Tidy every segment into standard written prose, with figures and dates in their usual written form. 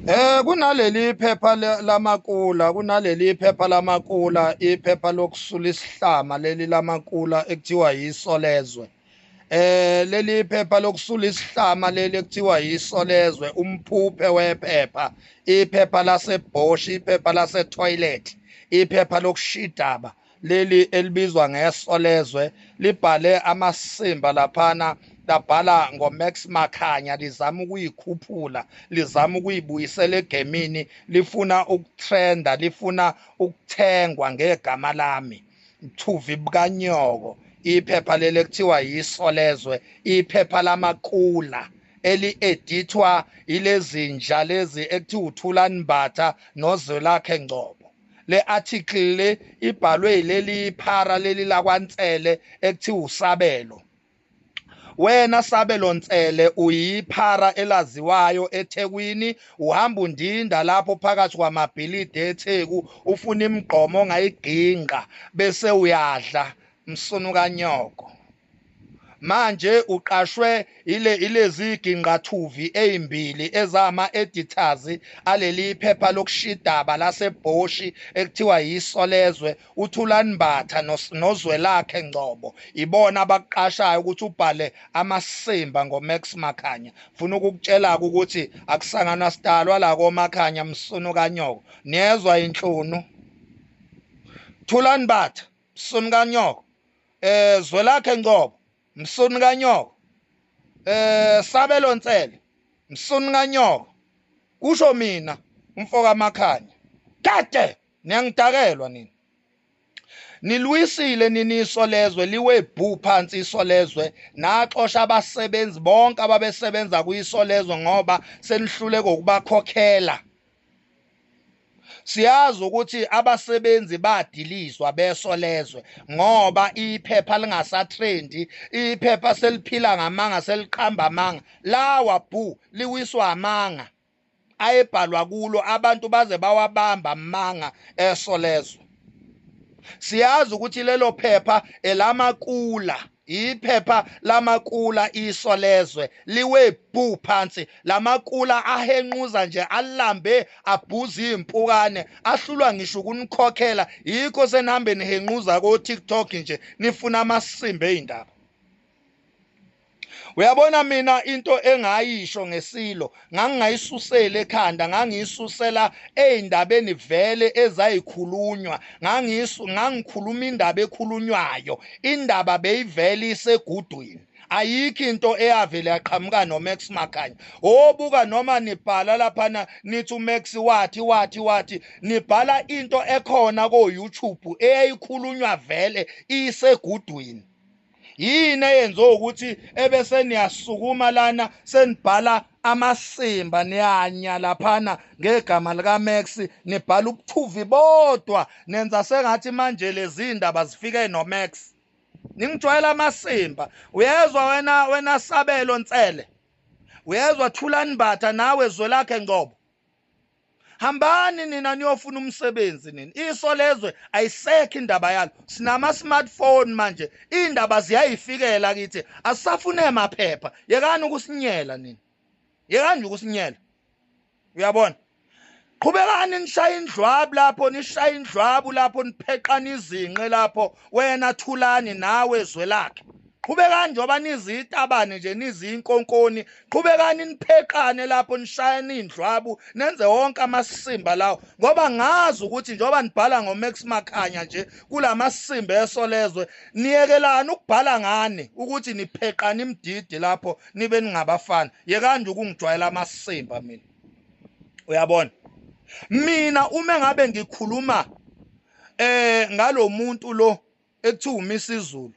Kunaleli phepha lamakula, kunaleli phepha lamakula, iphepha lokusula isihlama leli lamakula ekuthiwa yisolezwe. Leli phepha lokusula isihlama leli ekuthiwa yisolezwe, umphuphe wephepha, iphepha laseBosch, iphepha lase-toilet, iphepha lokushidaba leli elibizwa ngesolezwe, libhale amasimba laphana, labhala ngoMax Makhanya, lizama ukuyikhuphula, lizama ukuyibuyisela egemini, lifuna ukutrenda, lifuna ukuthengwa ngegama lami. Mthuvi bukanyoko, iphepha leli ekuthiwa yisolezwe, iphepha lamakula eli-edithwa ilezinja lezi ekuthiwa uThulani Mbatha noZwelakhe Ngcobo. Le article le ibhalwe yileli phara leli lakwaNtsele ekuthiwa uSabelo. Wena Sabelo Ntsele uyiphara elaziwayo eThekwini, uhamba undinda lapho phakathi kwamabhilidi eTheku, ufuna imigqomo ongayiginqa bese uyadla msunu kanyoko. Manje uqashwe ile ilezi ginqathuvi ezimbili ezama editors aleli phepha lokushidaba laseBhoshi ekuthiwa yisolezwe, uThulani Mbatha noZwelakhe Ngcobo, ibona abakuqashayo ukuthi ubhale amasimba ngoMax Makhanya. Funa ukukutshela ukuthi akusangana sidalwa la koMakhanya, msunu kanyoko. Niyezwa inhlunu? Thulani Mbatha, msunu kanyoko. Zwelakhe Ngcobo, msunu kanyoko. Sabelo Ntsele, msunu kanyoko. Kusho mina umfoka Makhanya. Kade niyangidakelwa nini. Nilwisile nini isolezwe, liwe bhu phansi isolezwe, naxosha abasebenzi bonke ababesebenza kuyisolezwe ngoba senihluleke ukubakhokhela. Siyazi ukuthi abasebenzi badilizwa besolezwe ngoba iphepha lingasatrendi, iphepha seliphila ngamanga, seliqamba amanga. Lawa bhu liwiswa amanga ayebhalwa kulo, abantu baze bawabamba amanga esolezwe. Siyazi ukuthi lelo phepha elamakula, iphepha lamakula isolezwe liwe bhu phansi. Lamakula ahenquza nje, alambe, abhuza impukane, ahlulwa ngisho ukunikhokhela. Yikho senihambe nihenquza ko TikTok nje nifuna amasimba ezindaba. Uyabona mina into engayisho ngesilo ngangingayisusela ekhanda, ngangiyisusela ezindabeni vele ezayikhulunywa, ngangikhuluma indaba ekhulunywayo, indaba beyivele isegudwini. Ayikho into eyavele yaqhamuka noMax Makhanya. Obuka noma nibhala laphana nithi uMax wathi wathi wathi, nibhala into ekhona ko YouTube eyayikhulunywa vele isegudwini. Yini eyenze ukuthi ebese niyasukuma lana senibhala amasimba, niyanya laphana ngegama lika Max, nibhala ubuthuvi bodwa, nenza sengathi manje lezi ndaba zifike noMax. Ningijwayela amasimba. Uyezwa wena, wena Sabelo Ntsele, uyezwa Thulani Mbatha, nawe Zwelakhe Ngcobo. Hambani nina niyofuna umsebenzi nini. Isolezwe ayisekho indaba yalo. Sinama smartphone manje, indaba ziyayifikela kithi, asisafune amaphepha. Yekani ukusinyela nini, yekani nje ukusinyela. Uyabona, qhubekani nishaya indlwabu lapho, nishaya indlwabu lapho, nipheqana izinqe lapho, wena Thulani nawe Zwelakhe. Qhubekani njengoba nizitabane nje, nizinkonkoni, qhubekani nipheqane lapho, nishayane indlwabu, nenze wonke amasimba lawo, ngoba ngazi ukuthi njengoba nibhala ngoMax Makhanya nje kulamasimba esolezwe, niyekelani ukubhala ngani ukuthi nipheqane imdidi lapho nibe ningabafana. Yekani nje ukungijwayela amasimba mina. Uyabona, mina uma ngabe ngikhuluma ngalomuntu lo ekuthiwa uMisizulu,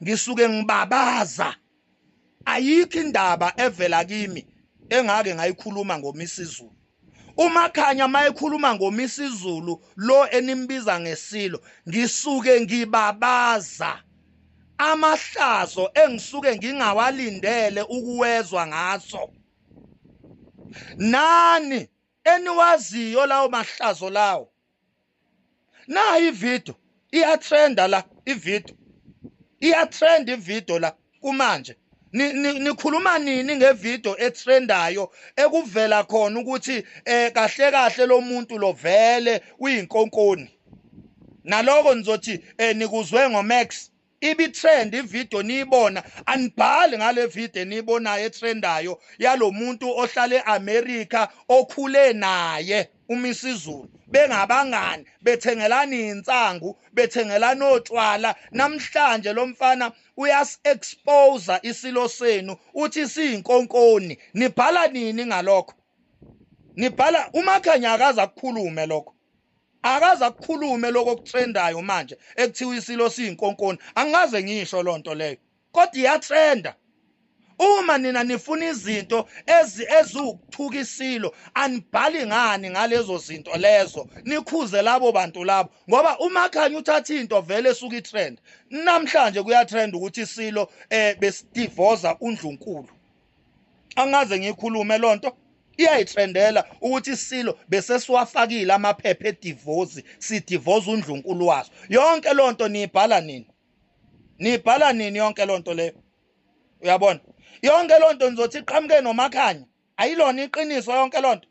ngisuke ngibabaza. Ayikho indaba evela kimi engake ngayikhuluma ngoMisizulu. UMakhanya mayekhuluma ngoMisizulu lo enimbiza ngesilo, ngisuke ngibabaza amahlazo engisuke ngingawalindele ukuwezwa ngaso. Nani eniwaziyo lawo mahlazo lawo? Nayi ivideo iyatrenda la, ivideo iyatrend, ivideo la kumanje. Nikhuluma nini ngevideo etrendayo ekuvela khona ukuthi kahle kahle lo muntu lo vele uyinkonkoni? Naloko nizothi nikuzwe ngoMax. Ibi trend ivideo niyibona, anibhali ngale video eniyibonayo etrendayo yalomuntu ohlala eAmerica okhule naye uMisizulu, bengabangani, bethengelana insangu, bethengelana otshwala. Namhlanje lo mfana uyas-expose isilo senu, uthi siyinkonkoni. Nibhala nini ngalokho? Nibhala uMakhanya akaze akukhulume lokho, akaze akukhulume lokho okutrendayo manje ekuthiwa isilo siyinkonkoni. Angikaze ngisho lonto leyo, kodwa iyatrenda. Uma nina nifuna izinto eziwukuthuka isilo, anibhali ngani ngalezo zinto lezo, nikhuze labo bantu labo, ngoba uMakhanya uthatha into vele esuka itrend. Namhlanje kuyatrend ukuthi isilo besidivoza uNdlunkulu. Angaze ngikhulume lonto, iyayitrendela ukuthi isilo bese siwafakile amaphepha edivozi, sidivoza uNdlunkulu waso. Yonke lonto niyibhala nini? Niyibhala nini yonke lonto leyo? Uyabona, yonke lonto nizothi iqhamuke noMakhanya, ayilona iqiniso yonke lonto.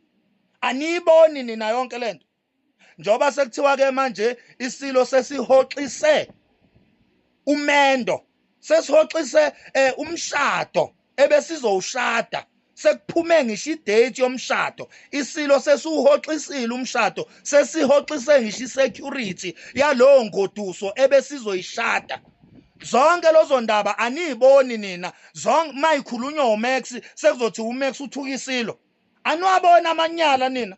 Aniyiboni nina yonke lento. Njoba sekuthiwa ke manje isilo sesihoxise umendo, sesihoxise umshado ebesizowushada, sekuphume ngisho idate yomshado. Isilo sesiwuhoxisile umshado, sesihoxise ngisho isecurity yalowo ngoduso ebesizoyishada. Zonke lezo ndaba aniyiboni nina. Zonke mayikhulunywa uMax sekuzothi uMax uthuka isilo. Aniwabona amanyala nina?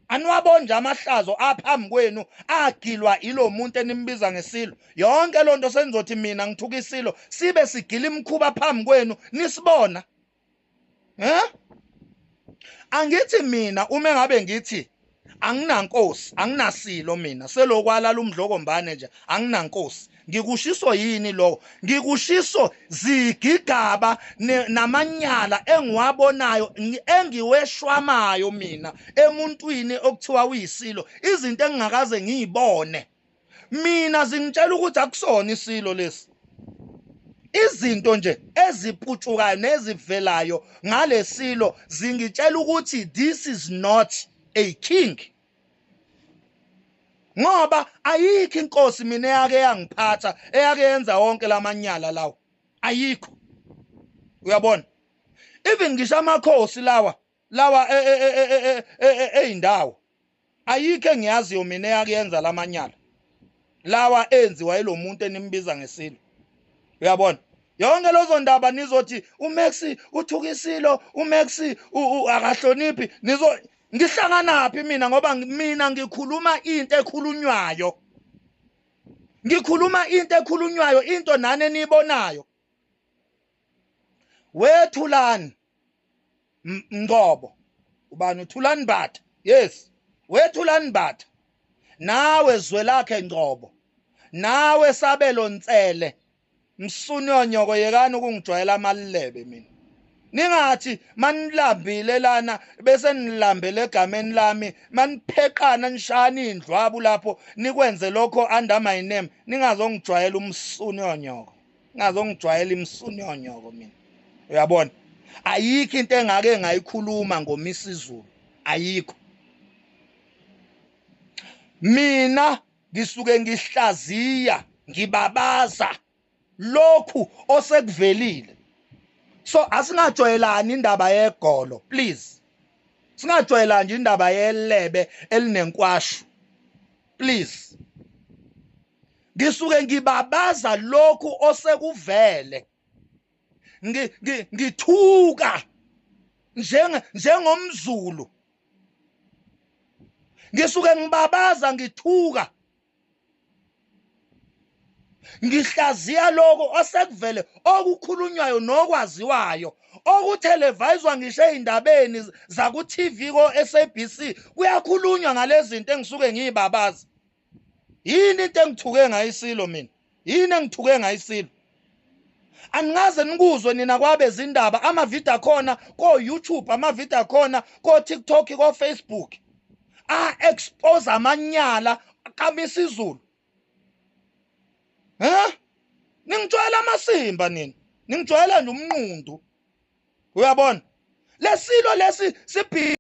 Aniwaboni nje amahlazo aphambi kwenu agilwa ilo muntu enimbiza ngesilo? Yonke lonto senizothi mina ngithuka isilo, sibe sigila imkhuba phambi kwenu nisibona. Angithi mina uma ngabe ngithi anginankosi, anginasilo mina, selokwalala umdlokombane nje, anginankosi, ngikushiso yini lokho? Ngikushiso zigigaba namanyala engiwabonayo, engiweshwamayo mina emuntwini okuthiwa uyisilo, izinto engingakaze ngiyibone mina zingitshela ukuthi akusona isilo lesi. Izinto nje eziputshukayo nezivelayo ngalesilo zingitshela ukuthi this is not a king, ngoba ayikho inkosi mina eyake yangiphatha, eyake yenza wonke lamanyala lawo, ayikho. Uyabona, even ngisho amakhosi lawa eyindawo, ayikho engiyaziyo mina eyake yenza lamanyala lawa enziwa yilomuntu enimbiza ngesilo. Uyabona, yonke lezo ndaba nizothi uMax uthuka isilo, uMax akahloniphi. Nizo ngihlanganaphi mina? Ngoba mina ngikhuluma into ekhulunywayo, ngikhuluma into ekhulunywayo, into nani eniyibonayo. Wethulani Ngcobo, ubani uThulani Mbatha? Yes, wethulani Mbatha, nawe Zwelakhe Ngcobo, nawe Sabelo Ntsele, msunyonyoko, yekani ukungijwayela amalebe mina. Ningathi manilambile lana bese nilambele egameni lami, manipheqana nishana indlwabu lapho nikwenze lokho under my name. Ningazongijwayela umsunyonyoko, ningazongijwayela imsunyonyoko mina. Uyabona, ayikho into engake ngayikhuluma ngoMisizulu, ayikho. Mina ngisuke ngihlaziya, ngibabaza lokhu osekuvelile. So asingajwayelani indaba yegolo, please. Singajwayelani nje indaba yelebe elinenkwashu, please. Ngisuke ngibabaza lokhu osekuvele, ngithuka njengomZulu, ngisuke ngibabaza, ngithuka, ngihlaziya lokho osekuvele, okukhulunywayo nokwaziwayo, okuthelevayizwa ngisho ey'ndabeni zaku-TV ko-SABC, kuyakhulunywa ngalezi zinto engisuke ngiyibabaza. Yini into engithuke ngayisilo mina? Yini engithuke ngayisilo? Angaze nikuzwe nina kwabezindaba, amavidiyo akhona ko-YouTube, amavidiyo akhona ko-TikTok, ko-Facebook, a-expose amanyala kaMisizulu. Ningitshwela amasimba nina. Ningijwayela nje umnqundu, uyabona? Lesilo lesi sibhi